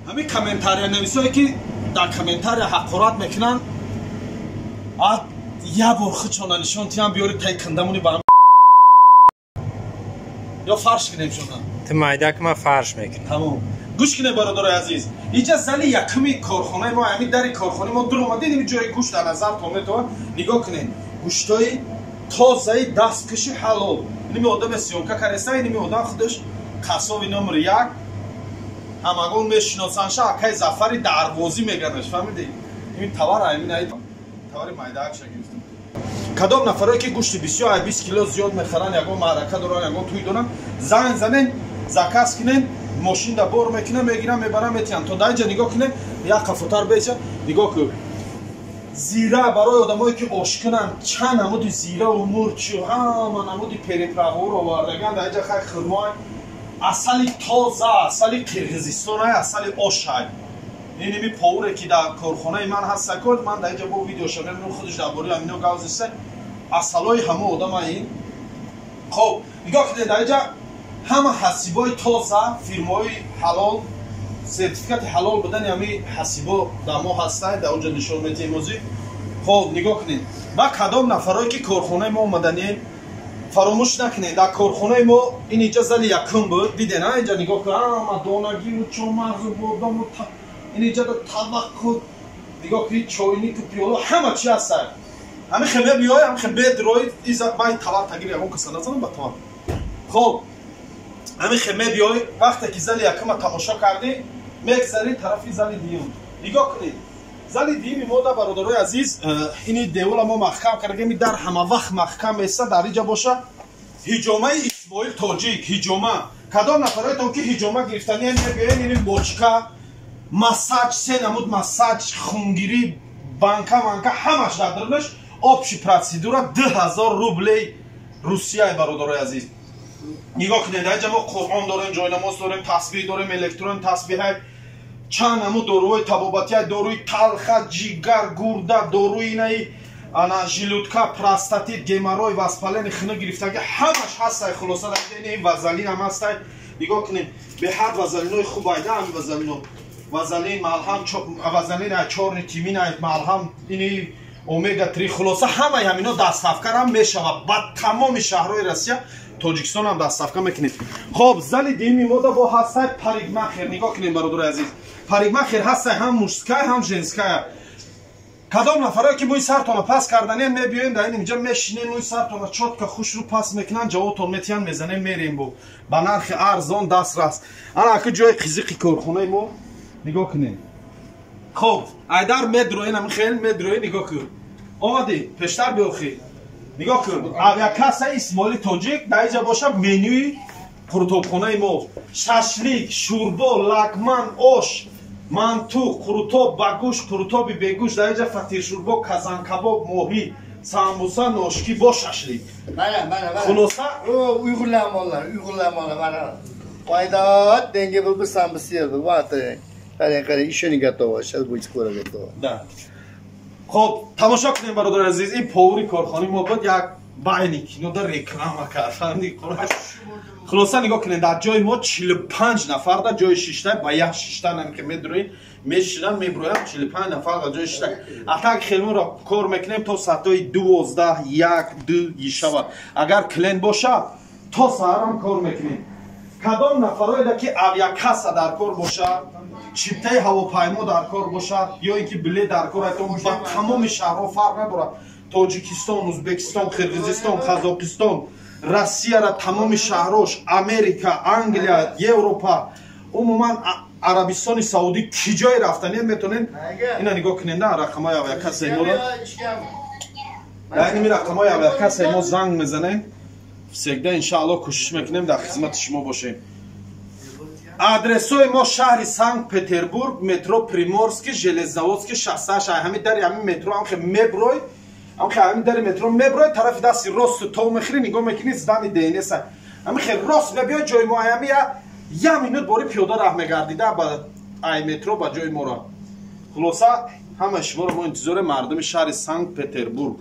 Ҳамин комментария нависое, ки дар комментария ҳақорат мекунанд, як бор худшона нишон тиям, биёри тай кандамуни ба ё фарш кунем шона. Ту майдак, ма фарш мекунам. Тамом, гӯш кунед, бародарои азиз, инҷа зали якуми корхонаи мо. Ҳамин дари корхонаи мо дур омадед, ин ҷои гӯшт дар назартон метавон. Нигоҳ кунед, гӯштҳои тозаи дасткаши ҳалол. Иними одаме съёмка кареста, иними одам худаш қассоби номери як, ҳамагон мешиносанша, акай Зафари Дарвозӣ меганаш, фаҳмидӣ? Ин товар ҳамин товари майдаакша гирифтем. Кадом нафарое, ки гӯшти бисёр, ай 20 кило зиёд мехаранд, ягон маърака доранд, ягон тӯй доранд, занг занен, заказ кунен, мошинда бор мекунам, мегирам, мебарам, метиҳам. То дар инҷа нигоҳ кунем, як қафотар беша, нигоҳ кун, зира барои одамое, ки ош кунанд, чанд намуди зираву мурчу ҳама намуди приправаро овардаган дар инҷа. Хай, хурмои, асали тоза, асали Қирғизистонай, асали ошай. Иними поваре, ки дар корхонаи ман ҳаста, кор ман дар инҷа бо видеоша мебинам, худаш дар бораи ҳамино гап зиста, асалои ҳама одама ин. Хоб, нигоҳ кунед, дар инҷа ҳама ҳасибои тоза, фирмаҳои ҳалол, сертификати ҳалол будани ҳами ҳасибо дар мо ҳастай, дар онҷо нишон медиҳем озӣ. Хоб, нигоҳ кунед, ва кадом нафарое, ки корхонаи мо омаданед, фаромӯш накунед, дар корхонаи мо ин инҷа зали якум буд, диден, а инҷа нигоҳ кун, ҳама донагиву чормағзу бодому, ин инҷа таваққу, нигоҳ кунед, чойнику пиёло, ҳама чи ҳастай. Ҳами хе мебиёй, ҳами хе бедрои, ман товар тагир ягон каса назанам ба товар. Хоб, ҳами хе мебиёй, вақте ки зали якума тамошо кардӣ, мегзарӣ тарафи зали дуюм. Нигоҳ кунед, зали дуюми мо да, бародарои азиз, ини девола мо маҳкам кардагем, дар ҳама вақт маҳкам еста. Дар иҷа боша ҳиҷомаи Исмоил Тоҷик. Ҳиҷома, кадом нафароятон, ки ҳиҷома гирифтани, мебиёен, ини бочка, массаж, се намуд массаж, хунгирӣ, банка манка, ҳамаш дар дарунаш. Общий процедура 2000 рублей Русияи. Бародарои азиз, нигоҳ кунед, дар инҷа мо Қуръон дорем, ҷойнамоз дорем, тасбиҳ дорем, электрон тасбиҳай, чанд намуд доруҳои табобатия, доруи талха, ҷигар, гурда, доруи инаи ана желудка, простатит, геморрой, воспаление, хина гирифтаги, ҳамаш ҳастай. Хулоса, дар ин вазалин ҳам ҳастай. Нигоҳ кунед, беҳад вазалинои хуб айда, ҳами вазалино, вазалин, малҳам, вазалин чёрный тмин, малҳам ини омега 3. Хулоса, ҳамаи ҳамино доставкарам мешавад ба тамоми шаҳрҳои Россия, Тоҷикистон ҳам доставка мекунед. Хоб, зали дуюми мода бо ҳастай парикмахер. Нигоҳ кунед, бародари азиз, парикмахер ҳастай, ҳам мужская, ҳам женская. Кадом нафарое, ки мӯи сартона пас карданем, мебиёем, дар ин инҷа мешинем, мӯи сартона чётко хушрӯ пас мекунанд, ҷавобтон метиҳанд, мезанем, мерем бо ба нархи арзон дастрас. Ана аку ҷои қизиқи корхонаи мо, нигоҳ кунед. Хоб, айдар медроен, ами хел медроен, нигоҳ кун, омадӣ пештар, биохӣ, нигоҳ кун, авиакасса Исмоили Тоҷик. Дар инҷа боша менюи қурутобхонаи мо: шашлик, шӯрбо, лагман, ош, манту, қурутоб ба гӯшт, қурутоби бегӯшт, дар инҷа фатиршӯрбо, казанкабоб, моҳӣ, самбуса, ношки бо шашлик. Mana, mana, mana. Хулоса. Uyg'urlar mollar, uyg'urlar mollar, mana. Пойдет, деньги был бы сам бы съел бы. Вот, qarang, qarang, еще не готово, сейчас будет скоро готово. Да. Хоб, тамошо кунем, бародари азиз, ин повари корхонаи мо буд, як байни кинода реклама кард, фаҳмидӣ? Хулоса, нигоҳ кунед, дар ҷои мо 45 нафар дар ҷои шишта, ба як шишта наме медрои, мешинам, меброям, 45 нафар дар ҷои шишта. Атак хелмонро кор мекунем то соатҳои 12, 1, 2 шава. Агар клиент боша, то саҳарам кор мекунем. Кадом нафароеда, ки авиакасса дар кор боша, чиптаи ҳавопаймо дар кор бошад ё ин ки билет дар кор айтон, ба тамоми шаҳрҳо, фарқ надорад, Тоҷикистон, Ӯзбекистон, Қирғизистон, Қазоқистон, Россияра тамоми шаҳрош, Америка, Англия, Европа, умуман Арабистони Саудӣ, ки ҷое рафтанем, метонем. Ина нигоҳ кунед, рақамҳои авиакассаи моро, дар иними рақамҳои авиакассаи мо занг мезанем. Всегда, иншаалло, кӯшиш мекунем дар хизмати шумо бошем. Адресои мо: шаҳри Санкт Петербург, метро Приморский, Железозаводский 68. Ҳами дари ҳами метро ҳам хе меброй, ҳам хе ҳами дари метро меброй, тарафи дасти росту то мехӯри, нигоҳ мекунӣ, здание ДНС, ҳами хе рост мебиёй, ҷои мо ҳами як минут бори пиёда раҳ мегардида ба ай метро ба ҷои моро. Хулоса, ҳамаи шуморо мо интизорем, мардуми шаҳри Санкт Петербург.